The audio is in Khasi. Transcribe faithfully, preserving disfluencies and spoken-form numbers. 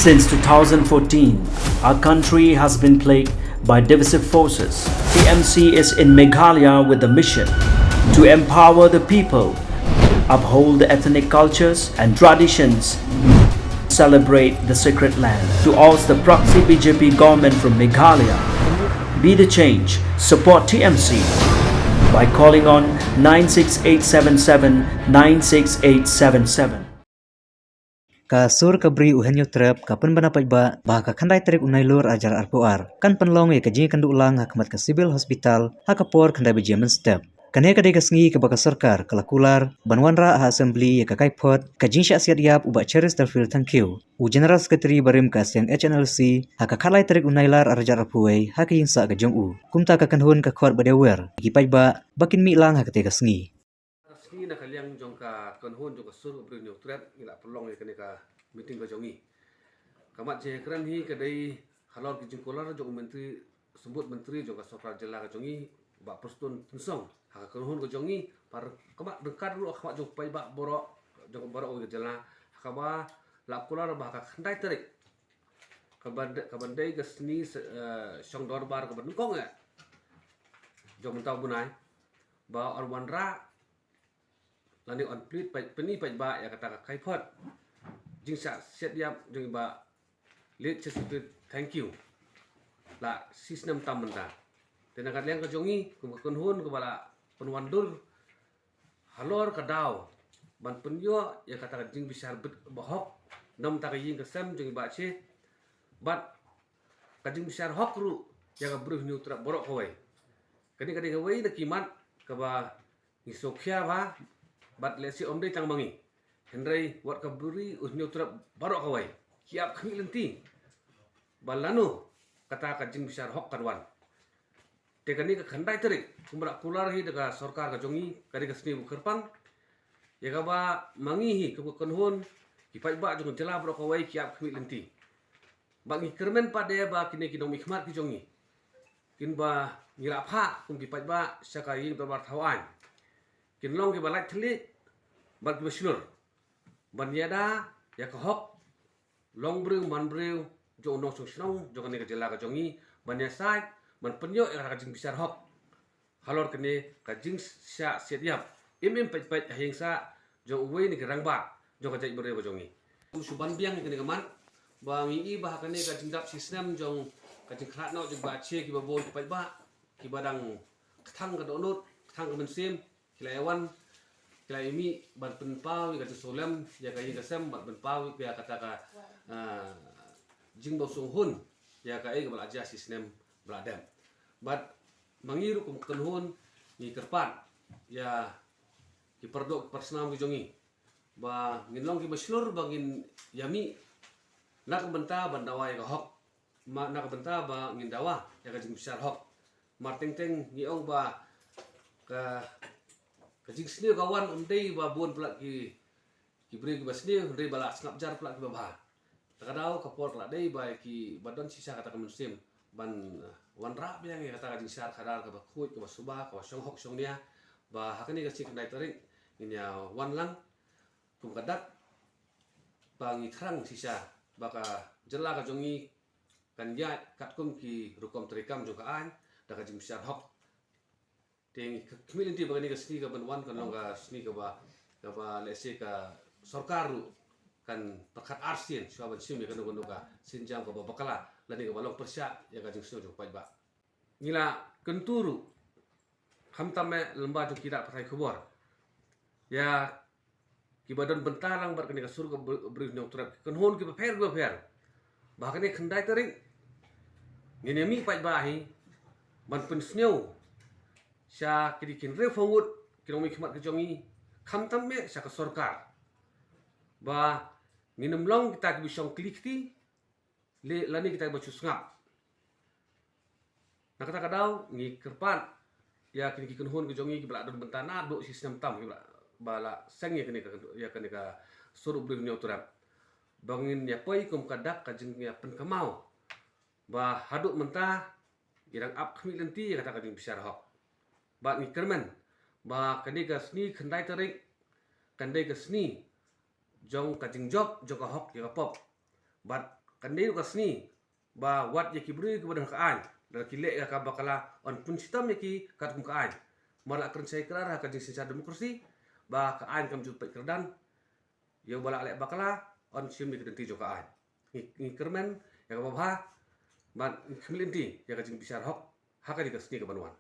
Since two thousand fourteen, our country has been plagued by divisive forces. T M C is in Meghalaya with the mission to empower the people, uphold the ethnic cultures and traditions, celebrate the sacred land, to oust the proxy B J P government from Meghalaya. Be the change, support T M C by calling on nine six eight seven seven nine six eight seven seven. Ka sur ka bri u Hynñiewtrep ka pynbna paidbah ba ha ka khyndai tarik u Nailur arhajar arphew ar kan pynlong ïa ka jingïakynduh lang ha khmat ka Civil Hospital ha ka por khyndai baje mynstep. Kane ka dei ka sngi kaba ka sorkar ka la kular ban wanrah ha Assembly ïa ka kaiphod ka jingshah siat ïap u Bah Cheristerfield Thangkhiew, u General Secretary barim ka Seng H N L C, ha ka khatlai tarik u Nailar arhajar arphew wei ha ka ïingsah ka jong u. Kumta ka kynhun ka khot ba dei wer ïa ki paidbah ba kin mih lang ha katei ka sngi. Ka sngi na ka liang jong ka kynhun jong ka sur ka bri Hynñiewtrep ngi la pynlong ïa kane ka meeting ka jong ngi. Ka mat jingkren hi ka dei halor ki jingkular jong u Myntri, Symbud Myntri jong ka sorkar jylla ka jong ngi, Bah Prestone Tynsong, ha ka kynhun ka jong ngi, par ka mat ryngkat ruh ha ka mat jong paidbah baroh, jong baroh ka jylla, ha kaba la kular ba ha ka khyndai tarik, ka ban, ka ban dei ka sngi se-, eh, shong dorbar kaba nyngkong eh jong mynta u bnai, ba yn wanrah lane yn plie peit, pyni paidbah ïa kata ka kaiphod jingshah siat ïap jong i Bah Late Cheristerfield Thangkhiew la shi snem tam mynta. Te na ka liang ka jong ngi kum ka kynhun kaba la pynwandur halor ka daw ban pynïoh ïa kata ka jingbishar bit bahok na ka bynta ka ïing ka sem jong i Bah Che, bad ka jingbishar hok ruh ïa ka bri Hynñiewtrep baroh kawei. Kane ka dei kawei na ki mat kaba ngi sngewkhia bha, bad lehse ym dei tang ma ngi, hynrei wat ka bri u Hynñiewtrep baroh kawei ki ap khmih lynti ba lano kata ka jingbishar hok kan wan. Te kane ka khyndai tarik kumba la kular hi da ka sorkar ka jong ngi, ka dei ka sngi ba kyrpang. Ïa kaba ma ngi hi kum ka kynhun, ki paidbah jong ka jylla baroh kawei ki ap khmih lynti. Ba ngi kyrmen pat de ba kine ki nongmihkhmat ki jong ngi, kin ba ngi la phah kum ki paidbah sha ka ïing dorbar thaw aiñ, kin long kiba lait thylliej bad kiba shlur ban ïada ïa ka hok longbriew manbriew jong u nongshong shnong jong kane ka jylla ka jong ngi, ban ïasaid ban pynïoh ïa ka jingbishar hok halor kane ka jingshah siat ïap im im peit peit ha ïing sah jong uwei na ki rangbah jong ka jaitbynriew ka jong ngi. Kum shu ban biang ïa kane ka mat ba ngi i ba ha kane ka jingdap shi snem jong ka jingkhlad noh jong Bah Che, kiba bun ki paidbah kiba dang kthang ka dohnud, kthang ka mynsiem, ki la ïa wan, ki la ïa mih ban pynpaw ïa ka jingsngewlem ïa ka ïing ka sem, ban pynpaw ïa kata ka, ah, jingbymsngewhun ïa kaei kaba la jia shi snem ba la dep. Bad ma ngi ruh kum ka kynhun ngi kyrpad ïa ki pardoh ki parsnam ki jong ngi ba ngin long kiba shlur ba ngin ïa mih na ka bynta ban dawa ïa ka hok, ma na ka bynta ba ngin dawa ïa ka jingbishar hok. Mar teng teng ngi ong ba ka, ka jingsniew ka wan ym dei ba bun palat ki, ki briew kiba sniew, hynrei ba la sngap jar palat kiba bha. Ta ka daw ka por ka la dei ba ki ba don shisha kata ka mynsiem ban, eh, wanrah biang ïa kata ka jingshar khadar kaba khuid, kaba suba, kaba shong hok shong nia, ba ha kane ka sngi khyndai tarik ngin ïa wan lang kum ka dak ba ngi thrang shisha ba ka jylla ka jong ngi kan ïaid katkum ki rukom treikam jong ka aiñ da ka jingbishar hok. Te ngi khmih lynti ba kane ka sngi ka ban wan kan long ka sngi kaba, kaba lehse ka sorkar ruh kan pyrkhat arsien shuwa ban shim ïa kano kano ka sienjam kaba bakla lane kaba long pyrshah ïa ka jingsngew jong paidbah. Ngi la kyntu ruh khamtam eh lyngba jong ki dak pathai khubor ïa kiba don bynta lang bad kane ka sur ka bri-, bri Hynñiewtrep, ki kynhun kiba pher kiba pher, ba ha kane khyndai tarik ngin ïa mih paidbah hi ban pynsngew sha ki dei ki hynriewphew ngut ki nongmihkhmat ki jong ngi, khamtam eh sha ka sorkar, ba ngin ym long kita kiba shong kli kti lane kita kiba shu sngap. Na kata ka daw ngi kyrpad ïa kine ki kynhun ki jong ngi kiba la don bynta naduh shi snem tam, kiba la, ba la seng ïa kane ka, ïa kane ka sur u bri Hynñiewtrep, ba ngin ïa poi kum ka dak ka jingïapynkynmaw ba haduh mynta ngi dang ap khmih lynti ïa kata ka jingbishar hok. Bad ngi kyrmen ba kane ka sngi khyndai tarik kan dei ka sngi jong ka jingjop jong ka hok ïa ka pop. Bad Kan dei ka sngi ba wat ïa ki briew kiba don ka aiñ, lada ki leh ïa ka bakla, yn pynshitom ïa ki katkum ka aiñ. Namar la kren shai kren ha ka jingsynshar demokrasi ba ka aiñ kam ju peit kyrdan. Ïa uba la leh bakla, yn shim ïa ka lynti jong ka aiñ. Ngi, ngi kyrmen ïa kaba bha, bad ngi khmih lynti ïa ka jingbishar hok ha kane ka sngi kaban wan.